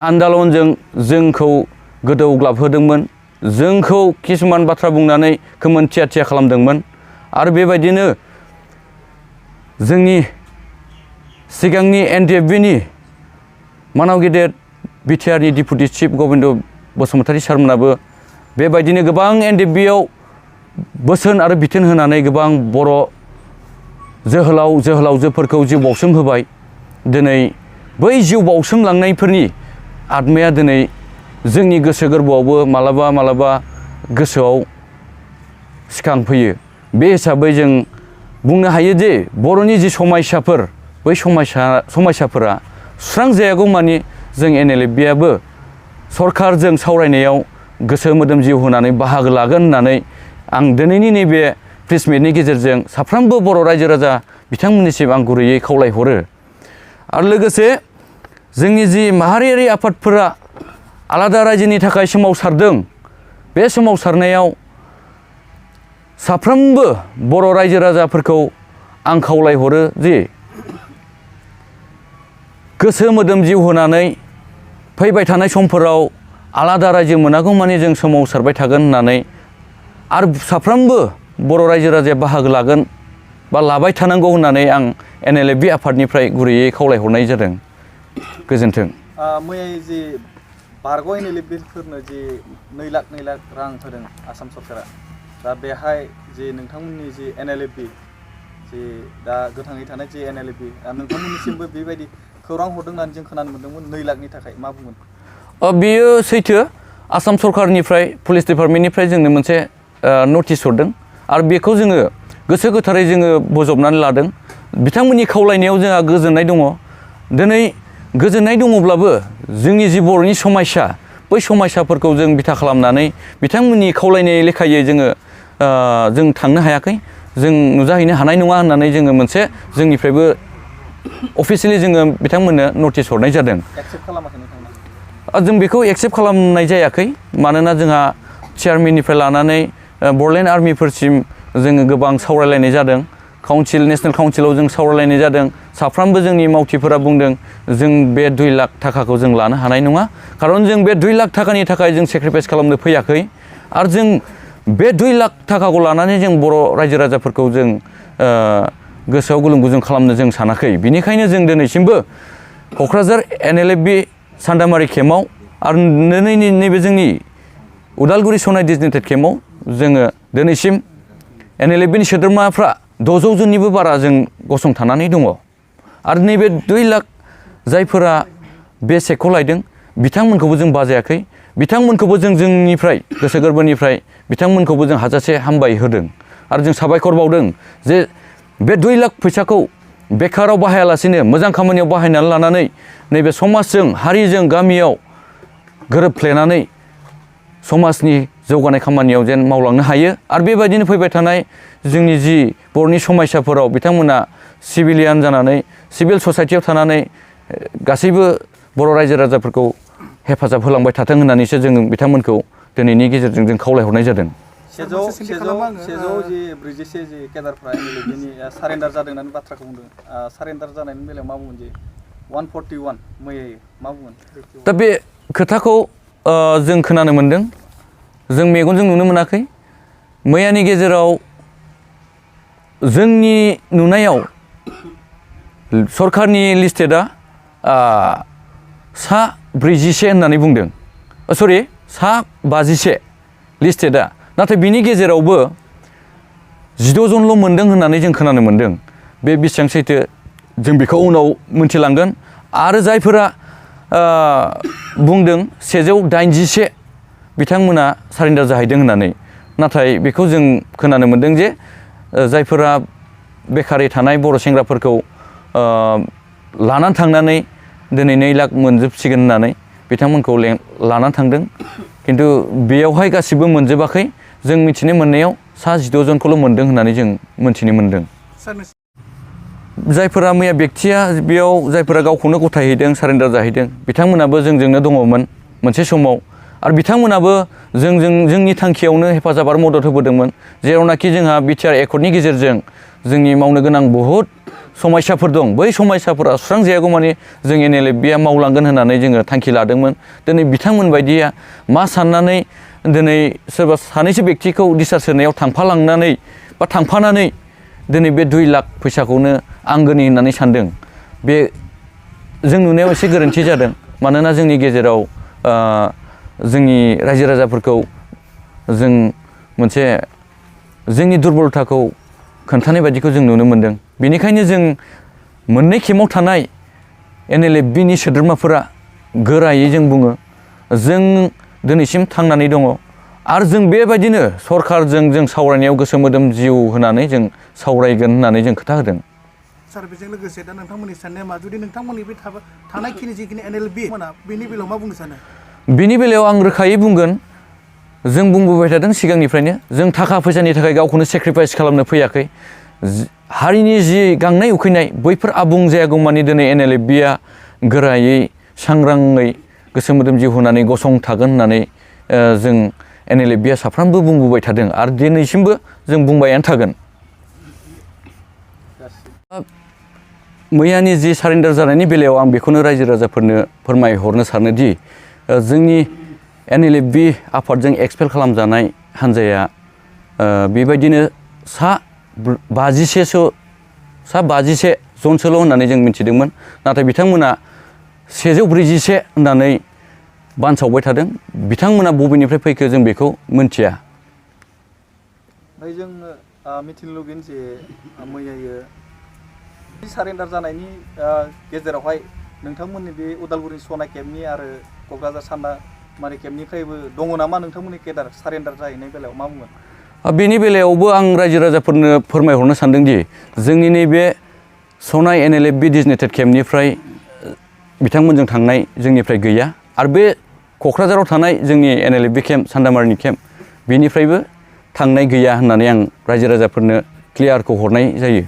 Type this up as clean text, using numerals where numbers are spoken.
आन्दलनजों जोंखौ गोदौग्लाबहोदोंमोन, जोंखौ किसुमान बाथ्रा बुंनानै खोमोन थिया थिया खालामदोंमोन। आरो बेबायदिनो जोंनि सिगांनि NDFB-नि मानाव गेदेर बिटिआरनि डिपुटि चिफ गबिन्द बसुमतारी सारमोनाबो बेबायदिनो गोबां NDFB-आव बोसोन आरो बिथोन होनानै गोबां बर' जोहोलावजोफोरखौ जिउ बाउसोम होबाय। दिनै बै जिउ बाउसोमलांनायफोरनि आत्माया दिनै जोंनि गोसो गोरबोआवबो मालाबा मालाबा गोसोआव सिखांफैयो। बे हिसाबै जों बुंनो हायो जे बर'नि जि समयसाफोर बै समयसाफोरा सुस्रांजायागौमानि जों NLFB-आबो सरकारजों सावरायनायाव गोसो मोदोम जिउ होनानै बाहागो लागोन होननानै आं दिनैनि नैबे प्रेस मिटनि गेजेरजों साफ्रोमबो बर' रायजो राजा बिथांमोननिसिम आं गुरैयै खावलायहरो। आरो लोगोसे जोंनि जि माहारियारि आफादफोरा आलादा रायजोनि थाखाय सोमावसारदों, बे सोमावसारनायाव साफ्रोमबो बर' रायजो राजाफोरखौ आं खावलायहरो जे गोसो मोदोम जिउ होनानै फैबाय थानाय समफोराव आलादा रायजो मोनागौमानि जों सोमावसारबाय थागोन होननानै आरो साफ्रोमबो बर' रायजो राजाया बाहागो लागोन बा लाबाय थानांगौ होननानै आं NLFB आफादनिफ्राय गुरैयै खावलायहरनाय जादों। गोजोन्थों। मैया जि बारग' NLFB-फोरनो जि 2 लाख रां होदों आसाम सरकारा, दा बेहाय जि नोंथांमोननि जि NLFB जि दा गोथाङै थानाय जि NLFB नोंथांमोननिसिमबो बेबायदि खौरां हरदों होननानै जों खोनानो मोन्दोंमोन 2 लाखनि थाखाय मा बुंगोन? बेयो सैथो। आसाम सरकारनिफ्राय पुलिस डिपार्टमेन्टनिफ्राय जोंनो मोनसे नटिस हरदों आरो बेखौ जोङो गोसो गोथारै जोङो बजबनानै लादों। बिथांमोननि खावलायनायाव जोंहा गोजोननाय दङ। दिनै गोजोननाय दङब्लाबो जोंनि जि बर'नि समयसा बै समयसाफोरखौ जों बिथा खालामनानै बिथांमोननि खावलायनाय लेखायै जों थांनो हायाखै, जों नुजाहैनो हानाय नङा होननानै जोङो मोनसे जोंनिफ्रायबो अफिसियेलि जोङो बिथांमोननो नटिस हरनाय जादों। एक्सेप्ट खालामाखै नोंथांमोना? जों बेखौ एक्सेप्ट खालामनाय जायाखै, मानोना जोंहा चेयारमेननिफ्राय लानानै बड'लेण्ड आर्मिफोरसिम जोङो गोबां सावरायलायनाय जादों। नेसनेल काउन्सिलाव जों सावरायलायनाय जादों। साफ्रोमबो जोंनि मावथिफोरा बुंदों जों बे 2 लाख थाखाखौ जों लानो हानाय नङा, खारन जों बे 2 लाख थाखानि थाखाय जों सेक्रिफाइस खालामनो फैयाखै आरो जों बे 2 लाख थाखाखौ लानानै जों बर' रायजो राजाफोरखौ जों गोसोआव गुलुं गुजुं खालामनो जों सानाखै। बिनिखायनो जों दिनैसिमबो क'क्राझार NLFB सान्दामारि केम्पआव आरो नैबे जोंनि उदालगुरि सनाय डिजिटेड केम्पआव जोङो दिनैसिम NLFB-नि सोद्रोमाफ्रा 600 जननिबो बारा जों गसंथानानै दङ। आरो नैबे 2 लाख जायफोरा बे चेकखौ लायदों बिथांमोनखौबो जों बाजायाखै, बिथांमोनखौबो जों जोंनिफ्राय गोसो गोरबोनिफ्राय बिथांमोनखौबो जों हाजासे हामबाय होदों आरो जों साबायखर बावदों जे बे 2 लाख फैसाखौ बेकाराव बाहायालासिनो मोजां खामानियाव बाहायनानै लानानै नैबे समाजजों हारिजों गामियाव गोरोबफ्लेनानै समाजनि जौगानाय खामानियाव जेन मावलांनो हायो। आरो बेबायदिनो फैबाय थानाय जोंनि जि बर'नि समयसाफोराव बिथांमोना सिभिलियान जानानै सिभिल ससाइटियाव थानानै गासैबो बर' रायजो राजाफोरखौ हेफाजाब होलांबाय थाथों होननानैसो जों बिथांमोनखौ दिनैनि गेजेरजों जों खावलायहरनाय जादों। 744 जि केडारफ्रा NLFB-नि सारेन्डार जादों होननानै बाथ्राखौ बुंदों। सारेन्डार जानायनि बेलायाव मा बुंगोन? जे 141 मैया मा बुंगोन? दा बे खोथाखौ जों खोनानो मोन्दों, जों मेगनजों नुनो मोनाखै। मैयानि गेजेराव जोंनि नुनायाव सरकारनि लिस्टेडआ सा 41 होननानै बुंदों, सरि सा 51 लिस्टेडआ, नाथाय बिनि गेजेरावबो 16 जनल' मोनदों होननानै जों खोनानो मोन्दों। बे बेसेबां सैथो जों बेखौ उनाव मोनथिलांगोन। आरो जायफोरा बुंदों 181 बिथांमोना सारेन्डार जाहैदों होननानै, नाथाय बेखौ जों खोनानो मोन्दों जे जायफोरा बेकारै थानाय बर' सेंग्राफोरखौ लानानै थांनानै दिनै 2 लाख मोनजोबसिगोन होननानै बिथांमोनखौ लानानै थांदों, खिन्थु बेयावहाय गासिबो मोनजोबाखै। जों मिथिनो मोननायाव सा 16 जनखौल' मोनदों होननानै जों मोनथिनो मोन्दों। जायफोरा मैया बेक्तिया बेयाव जायफोरा गावखौनो गथायहैदों, सारेन्डार जाहैदों, बिथांमोनाबो जोंजोंनो दङमोन मोनसे समाव आरो बिथांमोनाबो जोंनि थांखियावनो हेफाजाब आरो मदद होबोदोंमोन। जेरावनाखि जोंहा बिटिआर एकर्डनि गेजेरजों जोंनि मावनो गोनां बहुद समस्याफोर दं बै समस्याफोरा सुस्रांजायागौ मानि जों NLFBआ मावलांगोन होननानै जोङो थांखि लादोंमोन दिनै बिथांमोन बायदिया मा साननानै दिनै सोरबा सानैसो बेक्तिखौ डिसचार्ज होनायाव थांफालांनानै बा थांफानानै दिनै बे 2 लाख फैसाखौनो आंगोनि होननानै सानदों बे जों नुनायाव एसे गोरोन्थि जादों मानोना जोंनि गेजेराव जोंनि रायजो राजाफोरखौ जों मोनसे जोंनि दुरबलताखौ खोन्थानाय बायदिखौ जों नुनो मोनदों बेनिखायनो जों मोननै खेमाव थानाय NLFBनि सोद्रोमाफोरा गोरायै जों बुङो जों दिनैसिम थांनानै दङ आरो जों बेबायदिनो सरकारजों जों सावरायनायाव गोसो मोदोम जिउ होनानै जों सावरायगोन होननानै जों खोथा होदों सार बेजों लोगोसे दा नोंथांमोननि साननाया मा जुदि नोंथांमोननि बे थानायखिनि जिखिनि NLFB मोना बेनि बेलायाव मा बुंनो सानो बिनि बेलायाव आं रोखायै बुंगोन जों बुंबोबाय थादों सिगांनिफ्रायनो जों थाखा फैसानि थाखाय गावखौनो सेक्रिफाइस खालामनो फैयाखै हारिनि जि गांनाय उखैनाय बैफोर आबुं जायागौमानि दिनै NLFBआ गोरायै सांग्राङै गोसो मोदोम जिउ होनानै गसंथागोन होननानै जों NLFBआ साफ्रोमबो बुंबोबाय थादों आरो दिनैसिमबो जों बुंबायानो थागोन मैयानि जि सारेन्डार जानायनि बेलायाव आं बेखौनो रायजो राजाफोरनो फोरमायहरनो सानोदि जोंनि NLFB आफादजों एक्सपेल खालामजानाय हान्जाया बेबायदिनो सा 51 जनसोल' होननानै जों मिथिदोंमोन नाथाय बिथांमोना 141 होननानै बानसावबाय थादों बिथांमोना बबेनिफ्राय फैखो जों बेखौ मिथिया ओमफ्राय जों मिथिनो लुगैयो जे मैयायो सारेन्डार जानायनि गेजेरावहाय नोंथांमोननि बे उदालगुरि सना केम्पनि आरो क'क्राझार सान्दामारि केम्पनिफ्रायबो दङ नामा नोंथांमोननि केडार सारेन्डार जाहैनाय बेलायाव मा बुंगोन बेनि बेलायावबो आं रायजो राजाफोरनो फोरमायहरनो सानदोंदि जोंनि नैबे सनाय NLFB डिजिनेटेड केम्पनिफ्राय बिथांमोनजों थांनाय जोंनिफ्राय गैया आरो बे क'क्राझाराव थानाय जोंनि NLFB केम्प सान्दामारिनि केम्प बेनिफ्रायबो थांनाय गैया होननानै आं रायजो राजाफोरनो क्लियारखौ हरनाय जायो